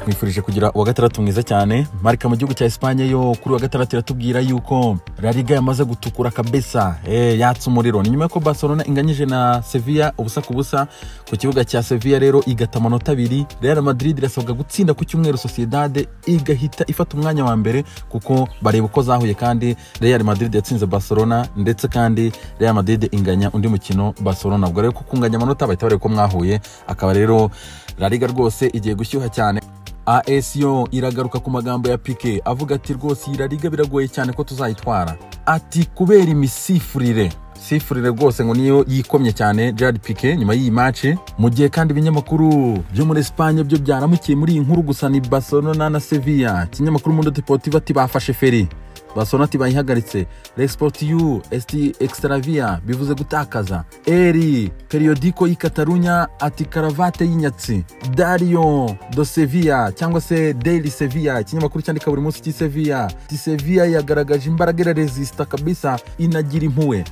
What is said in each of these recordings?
Nkwifurije kugira uwa gatandatu mwiza cyane. Marca mu gihugu cya Espagne yo kuri wa gatandatu iratubwira yuko La Liga yamaze gutukura kabisa, yatse umuriro. Ni nyuma yuko Barcelona inganyije na Sevilla 0-0 ku kibuga cya Sevilla, rero igata amanota 2. Real Madrid irasabwa gutsinda ku cyumweru Sociedad igahita ifata umwanya wa mbere, kuko bareba uko zahuye, kandi Real Madrid yatsinze Barcelona, ndetse kandi Real Madrid inganya undi mukino Barcelona. Ubwo rero kunganya amanota bahita bareba uko mwahuye, akaba rero La Liga rwose igiye gushyuha cyane. AS yo iragaruka ku magambo ya Piqué avuga ati rwose iyi La Liga biragoye cyane ko tuzayitwara, ati kubera imisifurire sifurire rwose ngo niyo yikomye cyane Gerard Piqué nyuma y'iyi match. Mu gihe kandi ibinyamakuru byo muri Espagne byo byaramukiye muri iyi nkuru gusa ni Barcelona na Sevilla. Ikinyamakuru Mundo Deportivo ati bafashe feri, Barcelona ati bayihagaritse, L'Esportiu esti Extravia bivuze gutakaza, Eri Periodico y'i Catalunya ati karavate y'inyatsi, Dario do Sevilla cyangwa se Daily Sevilla, ikinyamakuru cyandika buri munsi cy'i Sevilla, ati Sevilla yagaragaje imbaraga, iraresista kabisa, inagira impuhwe.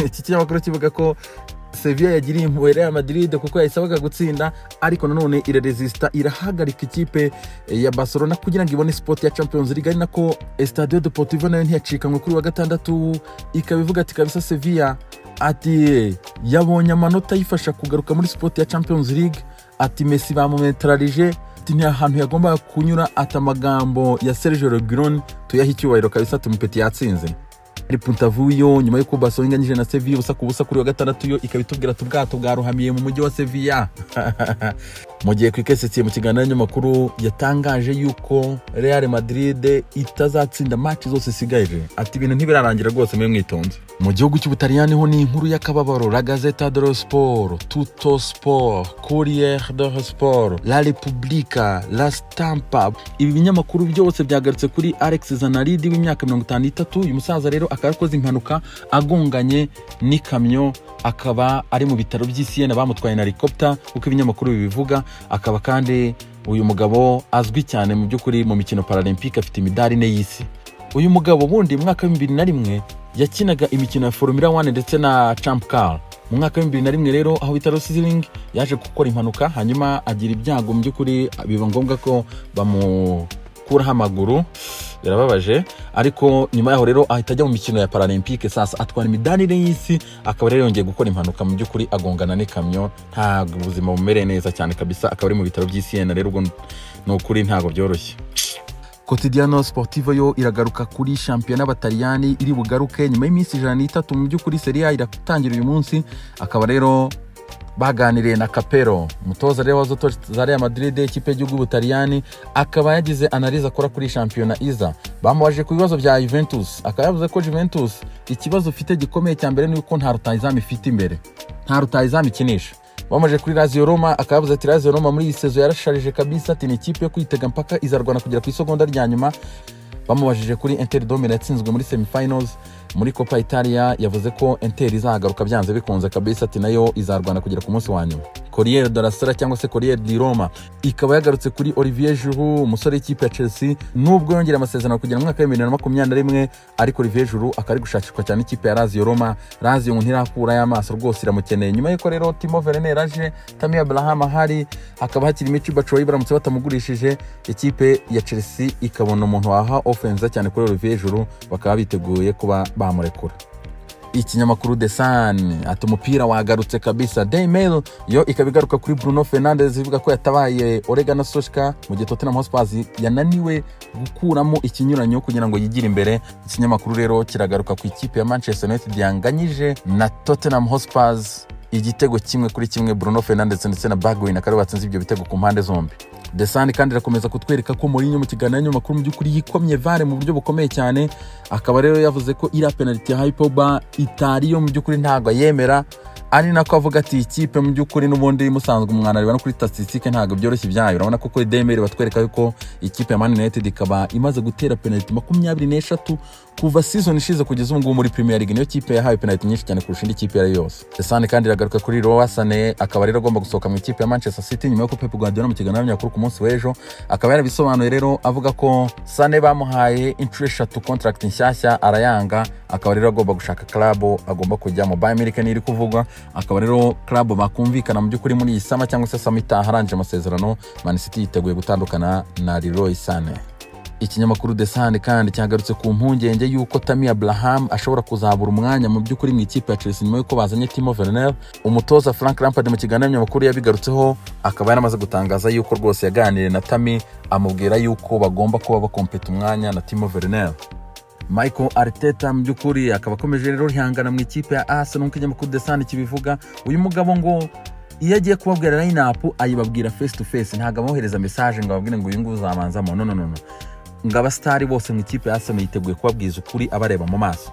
Iki kinyamakuru kivuga ko Sevilla yagiriye impuhwe Real Madrid kuko yayisabaga gutsinda, ariko nanone iraresista, irahagarika ikipe ya Barcelona kugira ngo ibone spot ya Champions League. Ari nako Estadio Deportivo nayo ntiyacikanwe kuri wa gatandatu, ikaba ivuga ati kabisa Sevilla ati yabonye amanota yifasha kugaruka muri spot ya Champions League, ati Messi bamumetralije, ati nta hantu yagombaga kunyura, ati amagambo ya Sergio Reguilon tuyaha icyubahiro kabisa, tumupeti yatsinze. Puntavuyo nyuma yuko Barcelona inganyije na Sevilla 0-0 kuri wa gatandatu, yo ikaba itubwira ati ubwato bwarohamiye mu mujyi wa Sevilla. Mu gihe Quique Setien mu kiganiro n'abanyamakuru yatangaje yuko Real Madrid itazatsinda match zose isigaje, ati ibintu ntibirarangira rwose mwe mwitonze. Mu gihugu cy'Ubutaliyani ho ni inkuru y'akababaro. La Gazzetta dello Sport, Tutto Sport, Corriere dello Sport, La Repubblica, La Stampa, ibi binyamakuru byose byagarutse kuri Alex Zanardi w'imyaka 53. Uyu musaza rero akaba yakoze impanuka agonganye n'ikamyo, akaba ari mu bitaro by'i Siena, bamutwaye na helicopter uko ibinyamakuru bibivuga. Akaba kandi uyu mugabo azwi cyane mu by'ukuri mu mikino paralympique, afite imidari 4 y'isi. Uyu mugabo bundi mu mwaka wa 2001 yakinaga imikino ya Formula 1 ndetse na Champ Car. Mu mwaka wa 2001 rero aho bita Rosling yaje gukora impanuka, hanyuma agira ibyago mu by'ukuri biba ngombwa ko bamukuraho amaguru, birababaje. Ariko nyuma yaho rero ahita ajya mu mikino ya paralympique, sasa atwara imidari 4 y'isi. Akaba rero yongeye gukora impanuka mu by'ukuri agongana n'ikamyo, ntabwo ubuzima bumereye neza cyane kabisa, akaba ari mu bitaro by'i Siena. Rero ubwo ni ukuri ntabwo byoroshye. Quotidiano Sportivo yo iragaruka kuri shampiyona y'Abataliyani iri bugaruke nyuma y'iminsi 103. Mu by'ukuri Serie A iratangira uyu munsi, akaba rero baganiriye na Capello, umutoza rero za Real Madrid, ikipe y'igihugu y'Ubutaliyani, akaba yagize analyse akora kuri shampiyona iza. Bamubaje ku bibazo bya Juventus, akaba yavuze ko Juventus ikibazo ufite gikomeye cya mbere ni uko nta rutahizamu ifite imbere, nta rutahizamu ikinisha. Bamaje kuri Lazio Roma, akaba yavuze ati Lazio Roma muri iyi saison yarasharije kabisa, ati ni ikipe yo kwitega mpaka izarwana kugera ku isegonda rya nyuma. Bamubajije kuri Inter de Milan yatsinzwe muri semifinals muri Coppa Italia, yavuze ko Inter izagaruka byanze bikunze kabisa, ati nayo izarwana kugera ku munsi wa nyuma. Corriere della Sera cyangwa se Corriere di Roma ikaba yagarutse kuri Olivier Giroud, umusore w'ikipe ya Chelsea, nubwo yongera amasezerano kugera mu mwaka wa 2021, ariko Olivier Giroud akaba ari gushakishwa cyane ikipe ya Lazio Roma. Lazio ngo ntirakura y'amaso rwose, iramukeneye. Nyuma y'uko rero Timo Werner aje, Tammy Abraham ahari, hakaba hakiri Michy Batshuayi, baramutse batamugurishije ikipe ya Chelsea ikabona umuntu waha offense cyane kuri Olivier Giroud, bakaba biteguye kuba bamurekura. Ikinyamakuru The Sun ati umupira wagarutse kabisa. Daily Mail yo ikaba igaruka kuri Bruno Fernandes, ivuga ko yatabaye Ole Gunnar Solskjaer mu gihe Tottenham Hotspur yananiwe gukuramo ikinyuranyo kugira ngo yigire imbere. Ikinyamakuru rero kiragaruka ku ikipe ya Manchester United yanganyije na Tottenham Hotspur igitego 1-1, Bruno Fernandes ndetse na Bergwijn akaba batsinze ibyo bitego ku mpande zombi. The Sun kandi irakomeza kutwereka ko Mourinho mu kiganiro n'amakuru mu by'ukuri yikomye VAR mu buryo bukomeye cyane, akaba rero yavuze ko iriya penalty ya Pogba itari yo mu by'ukuri ntabwo yemera, ari nako avuga ati ikipe mu by'ukuri n'ubundi musanzwe umwanareba no kuri statistique ntabwo byoroshye ibyayo. Urabona ko kuri Daily Mail batwereka yuko ikipe ya Man United ikaba imaze gutera penalty 23 Kuva season ishize kugeza ubu ngubu muri Premier League, niyo kipe yahawe penalty nyinshi cyane kurusha indi kipe iyo ari yo yose. The Sun kandi iragaruka kuri Leroy Sané, akaba rero agomba gusohoka mu ikipe ya Manchester City nyuma y'uko Pep Guardiola mu kiganiro n'abanyamakuru ku munsi w'ejo akaba yarabisobanuye rero avuga ko Sané bamuhaye inshuro 3 contract nshyashya arayanga, akaba rero agomba gushaka club agomba kujya mu Bayern Munich iri kuvugwa, akaba rero club bakumvikana mu by'ukuri muri iyi summer cyangwa se summer itaha arangije amasezerano. Man City yiteguye gutandukana na Leroy Sané. Ikinyamakuru The Sun kandi cyagarutse ku mpungenge y'uko Tammy Abraham ashobora kuzabura umwanya mu by'ukuri mu ikipe ya Chelsea nyuma y'uko bazanye Timo Werner. Umutoza Frank Lampard mu kiganiro n'abanyamakuru yabigarutseho, akaba yaramaze gutangaza yuko rwose yaganiriye na Tammy amubwira yuko bagomba kuba bakompeta umwanya na Timo Werner. Michael Arteta mu by'ukuri akaba akomeje rero rihangana mu ikipe ya Arsenal nk'uko ikinyamakuru The Sun kibivuga. Uyu mugabo ngo iyo agiye kubabwira line-up ayibabwira face to face, ntabwo abohereza message ngo ababwire ngo uyu nguyu uzabanzamo, no no no no. Ngo abasitari bose mu ikipe ya Arsenal yiteguye kubabwiza ukuri abareba mu maso.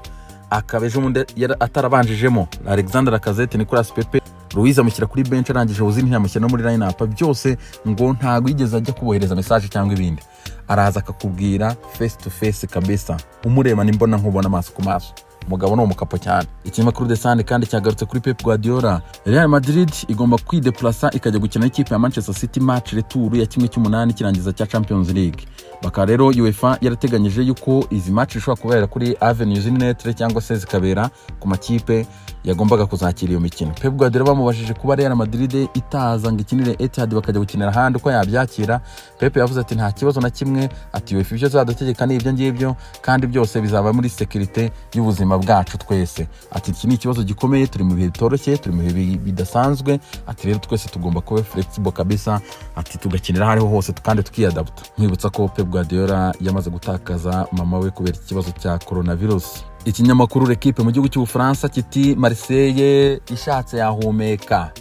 Akaba ejo bundi atarabanjijemo Alexander Lacazette, Nicolas Pepe, Luiz amushyira kuri bench, arangije Ozil ntiyamushyira no muri line-up, byose ngo ntabwo yigeze ajya kubohereza message cyangwa ibindi, araza akakubwira face to face kabisa, umureba nimbona nkubona amaso ku maso. Umugabo ni umukapo cyane. Ikinyamakuru The Sun kandi cyagarutse kuri Pep Guardiola. Real Madrid igomba kwideplasa ikajya gukina n'ikipe ya Manchester City match retour ya 1/8 kirangiza cya Champions League. Bakaba rero UEFA yarateganyije yuko izi match zishobora kubera kuri Avenues Netre cyangwa se zikabera ku makipe yagombaga kuzakira iyo mikino. Pep Guardiola bamubajije kuba Real Madrid itaza ngo ikinire Etihad bakajya gukinira ahandi uko yabyakira, Pep yavuze ati nta kibazo na kimwe, ati UEFA ibyo zadutegeka ni ibyo ngibyo kandi byose bizaba muri sécurité y'ubuzima bwacu twese. Ati iki ni ikibazo gikomeye, turi mu bihe bitoroshye, turi mu bihe bidasanzwe, ati rero twese tugomba kuba flexible kabisa, ati tugakinira aho ariho hose kandi tukiyadapta. Nkwibutsa ko Pep Guardiola yamaze gutakaza mama we kubera ikibazo cya coronavirus. Ikinyamakuru L'Equipe mu gihugu cy'Ubufaransa kiti Marseille ishatse yahumeka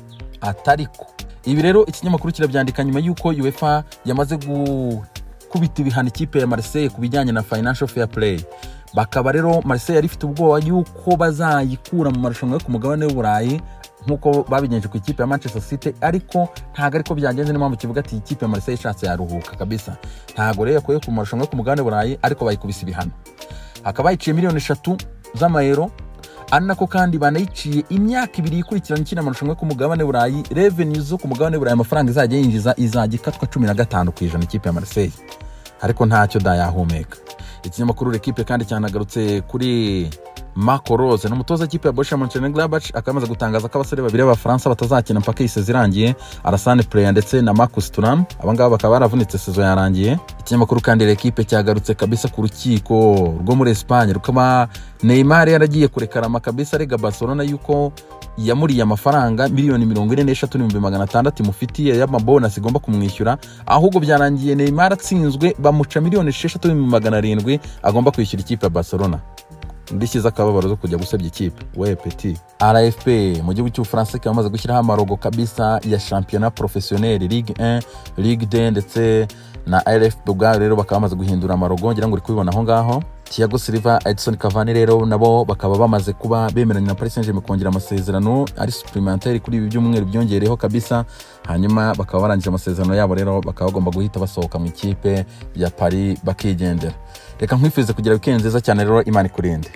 atariko. Ibi rero ikinyamakuru kirabyandika nyuma y'uko UEFA yamaze gukubita ibihano ikipe ya Marseille ku bijyanye na financial fair play. Bakaba rero Marseille yari ifite ubwoba y'uko bazayikura mu marushanwa yo ku mugabane w'Uburayi nk'uko babigenje ku ikipe ya Manchester City, ariko ntabwo ariko byagenze. Niyo mpamvu kivuga ati ikipe ya Marseille ishatse yaruhuka kabisa. Ntabwo rero yakuye ku marushanwa yo ku mugabane w'Uburayi, ariko bayikubise ibihano, hakaba bayiciye miliyoni 3 z'amayero, ari nako kandi banayiciye imyaka 2 ikurikirana ikina amarushanwa yo ku mugabane w'Uburayi. Revenue zo ku mugabane w'Uburayi, amafaranga izajya yinjiza izajya ikatwa 15% ikipe ya Marseille, ariko ntacyo da yahumeka. Ikinyamakuru L'Equipe kandi cyanagarutse kuri Marco Rose, ni umutoza w'ikipe ya Borussia Mönchengladbach, akaba amaze gutangaza ko abasore babiri b'Abafaransa batazakina mpaka iyi saison irangiye, Alassane Plea ndetse na Marcus Thuram. Aba ngaba bakaba baravunitse saison yarangiye. Ikinyamakuru kandi L'Equipe cyagarutse kabisa ku rukiko rwo muri Espagne, rukaba Neymar yaragiye kurekarama kabisa arega Barcelona yuko yamuriye amafaranga 43,600,000 imufitiye y'amabonus igomba kumwishyura, ahubwo byarangiye Neymar atsinzwe bamuca 6,700,000 agomba kwishyura ikipe ya Barcelona. Ndishyize akababaro zo kujya gusebya ikipe we petit. RFP mu gihugu cy'Ubufaransa ikaba yamaze gushyiraho amarogo kabisa ya championnat professionnel, Ligue 1, Ligue 2 ndetse na RFP ubwabo rero bakaba bamaze guhindura amarogo, ngira ngo uri kubibona aho ngaho. Thiago Silva, Edson Cavani rero nabo bakaba bamaze kuba bemeranya na Paris Saint-Germain kongera amasezerano ari supplémentaire kuri ibi byumweru byongereho kabisa, hanyuma bakaba barangije amasezerano yabo rero bakaba bagomba guhita basohoka mu ikipe ya Paris bakigendera. Reka nkwifurize kugira weekend nziza cyane rero, Imana ikurinde.